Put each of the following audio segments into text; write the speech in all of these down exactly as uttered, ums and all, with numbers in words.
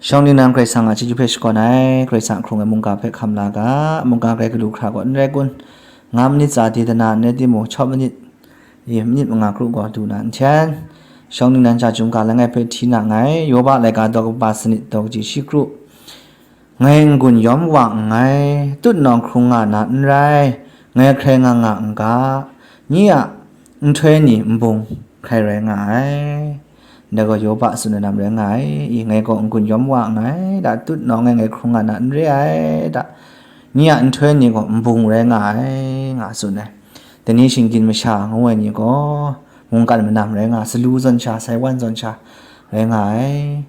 Shawng ningnan Karai Kasang a chyeju hpe shakawn ai, Karai Kasang a hkrung ai mungga hpe hkam la ga, mungga grai galu hkra gaw n rai kun, nga manit tsa de dana n rai timung, chawp manit, e, manit manga kru gaw du na n hten. Shawng ningnan ja chyum ga langai hpe hti na nngai, Yoba laika daw kaba sanit daw kaji shi kru, ngai n-gun yawm wa nngai, tutnawng hkrung nga na n rai, ngai hkrai nga nga n ga, nye a nhtoi ni nbung hkrai rai nga ai. Ndai gaw Yoba tsun ai lam rai nga ai. I, ngai gaw n-gun yawm wa nngai, da tutnawng e ngai hkrung nga na n re ai, da nye a nhtoi ni gaw nbung rai nga ai, nga tsun ai. Dai ni shinggyim masha ngu ai ni gaw, mungkan manam rai nga, salu zawn sha, saiwan zawn sha rai nga ai.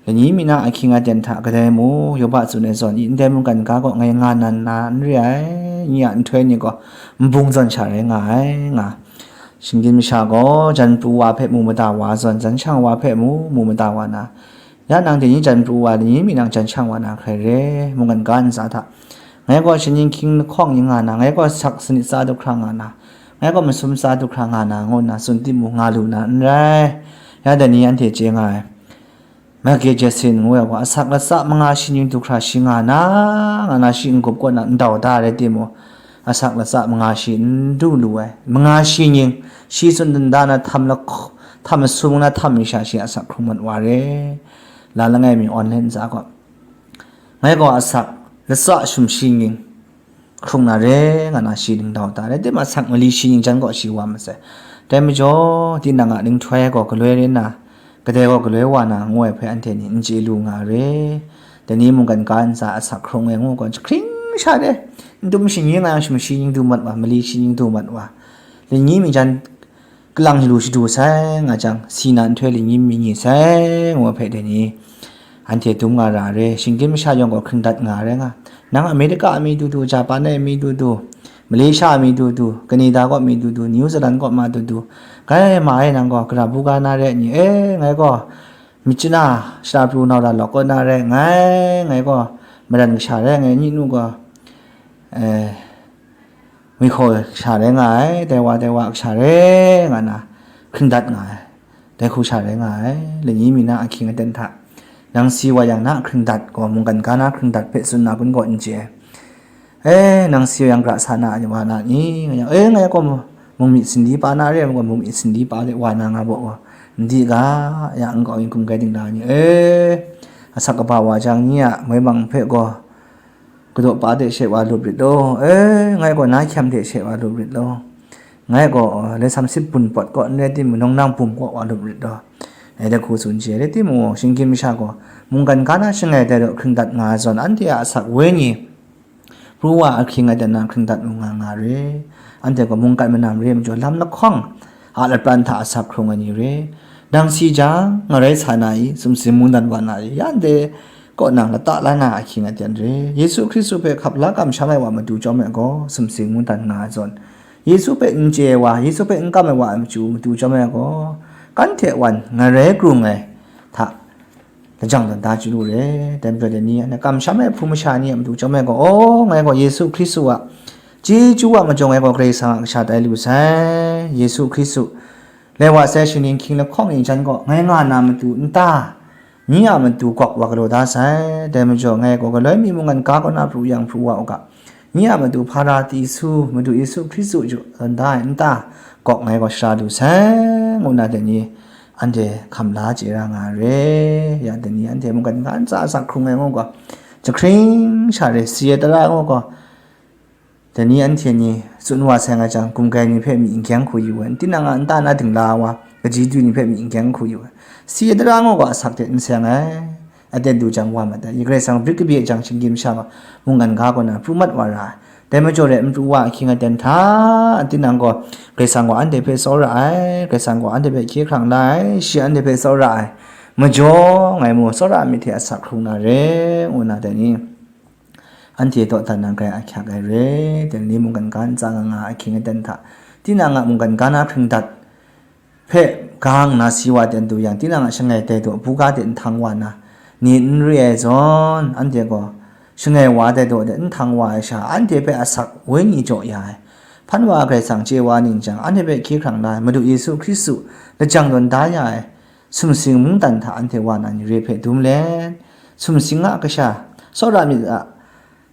Lani mi na ahkying aten hta kadai mu, Yoba tsun ai zawn, i ndai mungkan ga gaw ngai nga nan na n re ai, nye a nhtoi ni gaw nbung zawn sha rai nga ai, nga. Shinggyim masha gaw jan pru wa hpe mu mada wa zawn, jan shang wa hpe mu, mu mada wa na, ya nang dai ni jan pru wa, lani mi nang jan shang wa na hkrai re, mungkan ga ntsa hta. Ngai gaw shaning hkying lahkawng ning nga na, ngai gaw sak sanit tsa du hkra nga na, ngai gaw masum tsa du hkra nga na, ngu nna tsun timung, nga lu na n rai. Ya dai ni anhte chye nga ai. Michael Jackson ngu ai gaw, asak latsa manga shi ning du hkra shi nga na, nga na shi n-gup kaw na n dau da rai timung, asak latsa manga shi n du lu ai. Manga shi ning, shi tsun dan da na htam lahk-, htam masum na htam mi sha shi asak hkrung mat wa re. La langai mi online ntsa gaw, ngai gaw asak latsa shum shi ning hkrung na re, nga na shi ning dau da rai, dai ma sak mali shi ning jan gaw shi wa masai. Dai majaw, tinang a ninghtoi gaw galoi rai na, kadai gaw galoi wa na, ngu ai hpe anhte ni n chye lu nga re. Dai ni mungkan ga ntsa asak hkrung ai ngu gaw, jahkring sha re, n dum shingyi nga yang, shum shi ning du mat wa, mali shi ning du mat wa. Lani mi jan, kalang shalu shadu sai nga jang, si na nhtoi lani mi ni sai, ngu hpe dai ni, anhte dum nga ra re, shinggyim masha yawng gaw hkringdat nga re nga. Nang America a mi du du, Japan a mi du du, Malaysia a mi du du, Canada kaw mi du du, New Zealand kaw ma du du, kai ma e nang gaw, gara buga na re ni, e, ngai gaw, myit chana, shara pru nau ra lawk kaw na re, ngai, ngai gaw, maran kasha re, ngai ni nu gaw, eh, Mihkaw sha rai nga ai, dai wa, dai wa sha rai nga na, hkringdat nga ai, dai hku sha rai nga ai, lani mi na ahkying aten hta, nang si wa yang na hkringdat gaw, mungkan ga na hkringdat hpe tsun na kun gaw n chye ai. E, nang si wa yang gra sa na wa na ni? Nga yang, e, ngai gaw mung myit sindi pa na re, ngai gaw mung myit sindi pa de wa na nga baw gaw, n di ga, ya n kau yin hkum kai ding na ni? E, asak kaba wa jang ni a moi mang hpe gaw, Kadaw pa de she wa lup rit law, e, ngai gaw na hkyam de she wa lup rit law, ngai gaw, e, lai sam sit bun pawt kaw n rai timung, nang bum kaw wa lup rit law, ngai de hku tsun chye rai timung, shinggyim masha gaw, mungkan ga na shangai dai daw hkringdat nga ai zawn, anhte a asak wenyi, pru wa ahkying aten na hkringdat mu nga nga re, anhte gaw mungkan manam re ai majaw, lam lahkawng a lapran hta asak hkrung ai ni re, nang si jang, ngarai sa na i, sumsing mungdan wa na i, ya ndai kaw nang lata la na ahkying aten re, Yesu Hkristu hpe hkap la kamsham ai wa matu chyawm ai gaw, sumsing mungdan nga ai zawn, Yesu hpe n chye ai wa, Yesu hpe n kam ai wa a matu, matu chyawm ai gaw, kan hte wan ngarai grung ai hta, lajang dan da chyu lu re. Dai majaw dai ni, anhte kamsham ai hpung masha ni a matu chyawm ai gaw, aw, ngai gaw Yesu Hkristu a chyeju a majaw ngai gaw Karai Kasang a kasha tai lu sai. Yesu Hkristu lai wa sai shaning hkying lahkawng ning jan gaw, ngai nga na matu n ta? Nye a matu gawk wa galaw da sai. Dai majaw ngai gaw galoi mi mungkan ga kaw na pru yang pru wa u ga, nye a matu hpa ra ti su, matu Yesu Hkristu jaw da ai n ta? Gawk ngai gaw shara lu sai, ngu na dai ni, anhte hkam la chye ra nga re. Ya dai ni, anhte mungkan ga ntsa asak hkrung ai ngu gaw, jahkring sha re, si ai tara ngu gaw, dai ni anhte ni tsun wa sai nga jang, gumgai ni hpe myi n gyeng hku yu ai, tinang a nta na dingla wa, kaji du ni hpe myi n gyeng hku yu ai, si ai tara ngu gaw asak hte n seng ai. Aten du jang wa mat ai, Karai Kasang brit kabye jang shinggyim masha gaw mungkan ga kaw na pru mat wa ra ai. Dai majaw re, n pru wa ahkying aten hta, tinang gaw Karai Kasang gaw anhte hpe tsawra ai, Karai Kasang gaw anhte hpe hkye hkrang la ai, shi anhte hpe tsawra ai majaw, ngai mu tsawra ai myit hte asak hkrung na re, ngu na dai ni, anhte dawdan na grai ahkyak ai re, dai ni mungkan ga ntsa nga nga ahkying aten hta, tinang a mungkan ga na hkringdat hpe ga nna si wa ten du yang, tinang a shangai dai daw buga de nhtang wa na, ni n re ai zawn, anhte gaw shangai wa dai daw de nhtang wa ai sha, anhte hpe asak wenyi jaw ya ai, hpan wa Karai Kasang chye wa ning jang, anhte hpe hkye hkrang la ai Madu Yesu Hkristu lajang tawn da ya ai sumsing mungdan hta anhte wa na ni re hpe dum let, sumsing a kasha, tsawra myit a,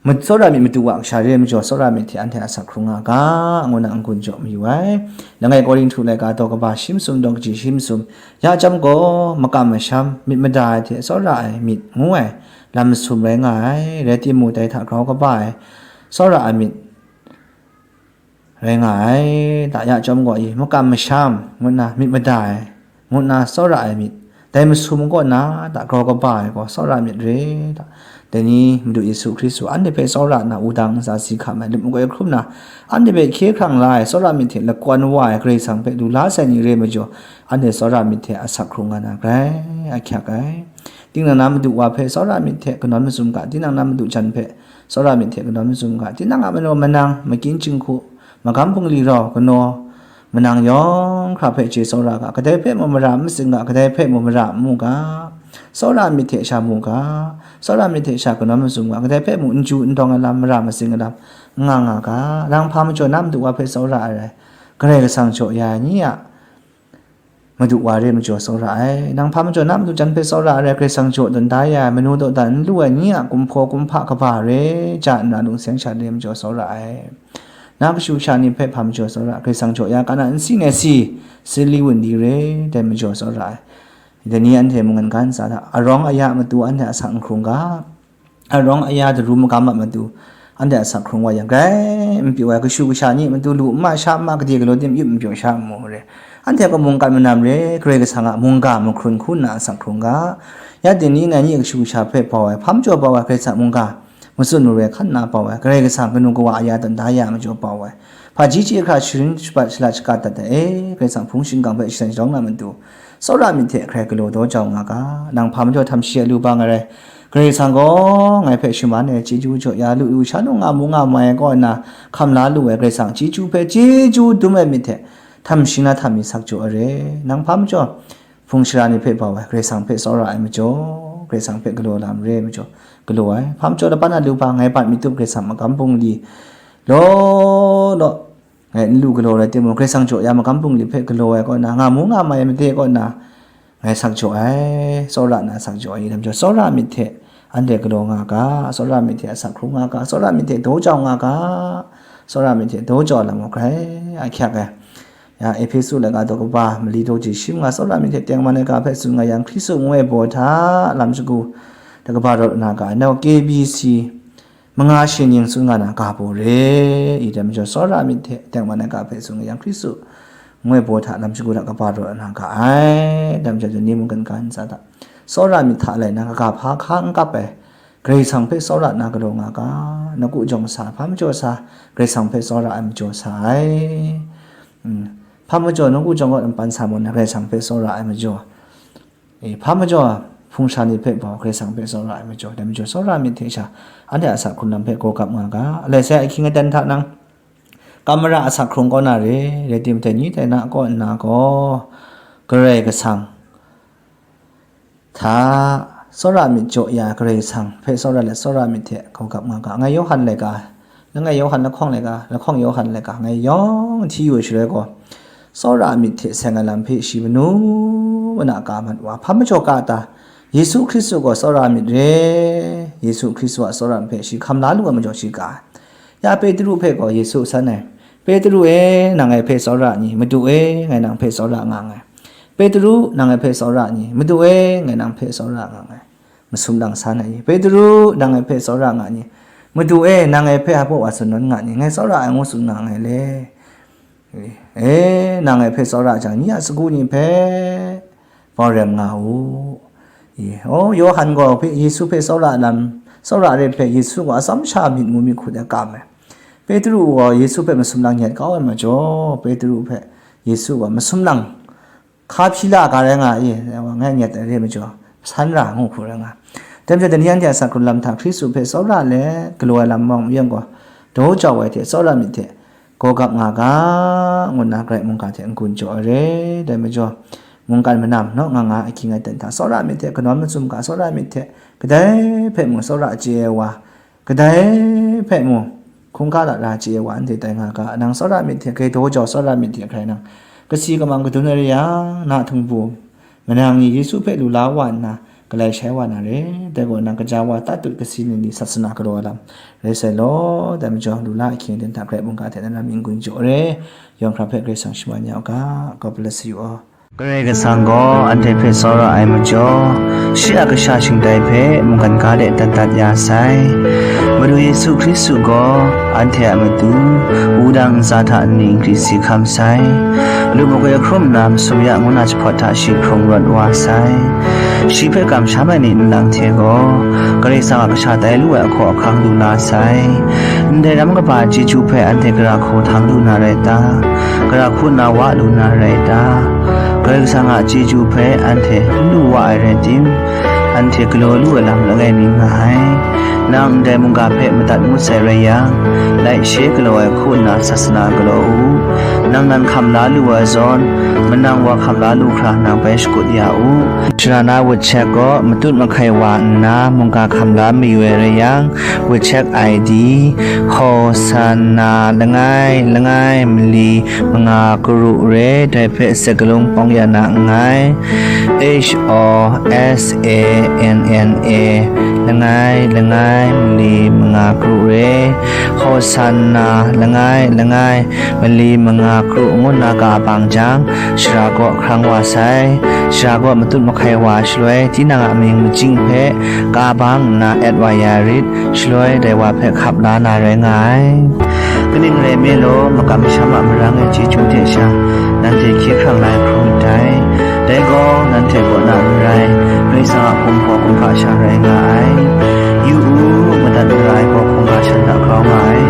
ma-, tsawra myit madu wa kasha re ai majaw, tsawra myit hte anhte asak hkrung nga ga, ngu na n-gun jaw mayu ai. Langai Korinhtu laika daw kaba shi masum daw kaji shi masum, ya chyawm gaw, makam masham, myit mada ai hte tsawra ai myit ngu ai lam masum rai nga ai, rai timung, dai hta grau kaba ai tsawra ai myit rai nga ai. Da ya chyawm gaw, i makam masham ngu nna myit mada ai, ngu nna tsawra ai myit, dai masum kaw na da grau kaba ai gaw tsawra myit re. Da, dai ni Madu Yesu Hkristu anhte hpe tsawra nna wudang ntsa si hkam ai, lup makoi hkrum na anhte hpe hkye hkrang la ai, tsawra myit hte lakawn wa ai Karai Kasang hpe lu la sai ni re majaw, anhte tsawra myit hte asak hkrung nga na grai ahkyak ai. Tinang na madu wa hpe tsawra myit hte kanawn mazum ga, tinang na madu jan hpe tsawra myit hte kanawn mazum ga, tinang a manaw manang, makyin jinghku, magam bungli rau, kanaw manang yawng hkra hpe chye tsawra ga, kadai hpe mung mara n matsing ga, kadai hpe mung mara n mu ga, tsawra myit hte sha mu ga, tsawra myit hte sha kanawn mazum ga, kadai hpe mung n ju n dawng ai lam, mara matsing ai lam n nga nga ga, nang hpa majaw na madu wa hpe tsawra ai rai, Karai Kasang jaw ya ai ni a madu wa re majaw tsawra ai. Nang hpa majaw na madu jan hpe tsawra ai rai, Karai Kasang jaw tawn da ya ai, manu dawdan n lu ai ni a kumhpaw kumhpa kaba re, ja nna lungseng sha re majaw tsawra ai. Na kashu kasha ni hpe hpa majaw tsawra, Karai Kasang jaw ya ga na nsi ngai si, sili wunli re, dai majaw tsawra ai. Dai ni anhte mung ngan ga ntsa hta, arawng aya matu anhte asak n hkrung ga, arawng aya daru magam a matu, anhte asak hkrung wa yang, grai n pyaw ai, kashu kasha ni matu lu n ma sha n ma, gade galaw tim yup n pyaw sha n mu re. Anhte gaw mungkan manam re, Karai Kasang a mungga mahkrun hku nna asak hkrung ga. Ya ting ni ngai ni kashu kasha hpe bau ai, hpa majaw bau ai, Karai Kasang mungga matsun maru ai hkan nna bau ai, Karai Kasang kanu kawa aya tawn da ya ai majaw bau ai, hpaji chye hkra sharin shapat shalat shaga dat ai, Karai Kasang hpung shingkang hpe shadan shadawng na matu, tsawra myit hte hkrai galaw daw jau nga ga, nang hpa majaw htam shi a lu ba nga rai, Karai Kasang gaw ngai hpe shaman ai chyeju jaw ya lu lu sha nu nga mu nga mai ai kaw nna hkam la lu ai Karai Kasang chyeju hpe chyeju dum ai myit hte htam shi na htam mi sak jaw ai re. Nang hpa majaw hpung shara ni hpe bau ai Karai Kasang hpe tsawra ai majaw, Karai Kasang hpe galaw lam re ai majaw, galaw ai. Hpa majaw laban a lu ba ngai bat mi tup Karai Kasang magam bungli law law, ngai n lu galaw rai timung, Karai Kasang jaw ya magam bungli hpe galaw ai kaw na, nga mu nga mai ai made kaw na, ngai sak jaw ai, tsawra na sak jaw ai, i lam jaw, tsawra myit hte anhte galaw nga ga, tsawra myit hte asak hkrung nga ga, tsawra myit hte daw jau nga ga, tsawra myit hte daw jau lam gaw grai ahkyak ai. Ya, Ehpesu laika daw kaba, mali daw ji shi manga, tsawra myit hte tengman ai ga hpe tsun nga yang, Hkristu ngu ai baw hta lam shagu da kaba rawt na ga, nau K B C manga shi ning tsun nga na ga baw re, i dai majaw, tsawra myit hte tengman ai ga hpe tsun nga yang, Hkristu ngu ai baw hta lam shagu da kaba rawt na ga ai, dai majaw, ni mungkan ga ntsa hta, tsawra myit hta lai na kaga hpa hka n kap ai, Karai Kasang hpe tsawra na galaw nga ga, nawku jawng sa, hpa majaw sa, Karai Kasang hpe tsawra ai majaw sa ai. Mm. Hpa majaw nawku jawng kaw n pan sa mu na, Karai Kasang hpe tsawra ai majaw. E, hpa majaw, hpung sha ni hpe bau, Karai Kasang hpe tsawra ai majaw, dai majaw tsawra myit hte sha, anhte a sa hkrung lam hpe gaw gap nga ga, alai sai ahkying aten hta nang, kam mara a sa hkrung kaw na re, rai timung, dai ni dai na kaw nna gaw, Karai Kasang hta, tsawra myit jaw ya, Karai Kasang hpe tsawra let, tsawra myit hte gaw gap nga ga, ngai Yawhan laika, langai Yawhan lahkawng laika, lahkawng Yawhan laika, ngai yawng hti yu ai shaloi gaw, tsawra myit hte seng ai lam hpe shi manu mana ka mat wa, hpa majaw ka ta, Yesu Hkristu gaw tsawra myit re, Yesu Hkristu a tsawra myit hpe shi hkam la lu ai majaw shi ka ai. Ya Petru hpe gaw Yesu san ai, Petru e, nang ngai hpe tsawra ni? Madu e, ngai nang hpe tsawra nga nngai. Petru, nang ngai hpe tsawra ni? Madu e, ngai nang hpe tsawra nga nngai. Masum lang san ai, Petru, nang ngai hpe tsawra nga ni? Madu e, nang ngai hpe a baw wa tsun nawn nga ni? Ngai tsawra ai ngu tsun nga nngai le. E, nang ngai hpe tsawra jang, nye a sagu ni hpe bau rem nga u. E, o, Yawhan gaw hpe, Yesu hpe tsawra lam, tsawra re hpe Yesu gaw atsam sha myit ngu myit hkut ai kam ai. Petru gaw Yesu hpe masum lang nyet kau ai majaw, Petru hpe Yesu gaw masum lang hka hpyi la ga rai nga i, ngai nyet ai re majaw, san ra ngu hku rai nga. Dai majaw, dai ni anhte a sa hkrung lam hta Hkristu hpe tsawra let galaw ai lam mawng mayang gaw, daw jau ai hte tsawra myit hte gaw gap nga ga, ngu nna Karai mungga hte n-gun jaw ai re. Dai majaw, mungkan manam naw nga nga ahkying aten hta, tsawra myit hte kanawn mazum ga, tsawra myit hte kadai hpe mung tsawra chye ai wa, kadai hpe mung hkungga lara chye ai wa, anhte tai nga ga, nang tsawra myit hte grai daw jau, tsawra myit hte hkrai nang kasi kamang kadun ai re yang, na htingbu manang ni Yesu hpe lu la wa nna, Galai shai wa na re, dai gaw nang kaja wa tatut kasi ni ni sasana galaw ai lam rai sai law, dai majaw lu la ahkying den hta grai mungga hte na ra mying gun jaw re, yawng hkra hpe Karai Kasang shaman ya u ga, God bless you all. Karai Kasang gaw anhte hpe tsawra ai majaw, shi a kasha shingtai hpe mungkan ga de dat dat ya sai. Madu Yesu Hkristu gaw anhte a matu, wudang ntsa hta nni nkri si hkam sai. Lu makoi hkrum nna masum ya ngu na jahpawt hta shi hkrung rawt wa sai. Shi hpe kamsham ai ni nlang hte gaw, Karai Kasang a kasha tai lu ai ahkaw ahkang lu la sai. Ndai ram kaba chyeju hpe anhte gara hku htang lu na rai ta? Gara hku nna wa lu na rai ta? Karai Kasang a chyeju hpe anhte n lu wa ai rai tim, anhte galaw lu ai lam langai mi nga ai. Nang ndai mungga hpe madat ngut sai rai yang, laishe galaw ai hku nna sasana galaw u. Nang nan hkam la lu ai zawn, manang wa hkam la lu hkra nang bai shakut ya u. Shara na wut chek gaw matut mahkai wa nna mungga hkam la mayu ai rai yang, wut chek I D, Hosanna langai langai mali manga karu re, dai hpe sakalung pawng ya na nngai. H O S A N N A, langai langai mali manga karu re. Hosanna langai langai mali manga karu ngu nna ka bang jang, shara gaw hkrang wa sai. Shara gaw matut mahkai wa shaloi, tinang a mying majing hpe ka bang nna et wa ya rit, shaloi dai wa hpe hkap la na rai nga ai. Kaning rai nme law, makam masham a marang ai chyeju hte sha, nanhte hkye hkrang la ai hkrum ndai. Dai gaw nanhte kaw na n rai, Karai Kasang a hpung hpaw kumhpa sha rai nga ai. Yu u, madat mara ai gaw hkungga shan hta grau nga ai.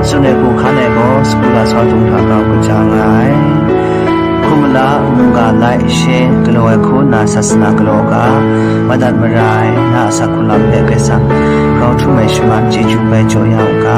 Tsun ai hku hkan ai gaw sagu lasau dung hta grau kaja nga ai. Hkum mala, mungga laishe galaw ai hku nna sasana galaw ga, madat mara ai na a asak hku lam de Karai Kasang grau htum ai shaman chyeju bai jaw ya u ga.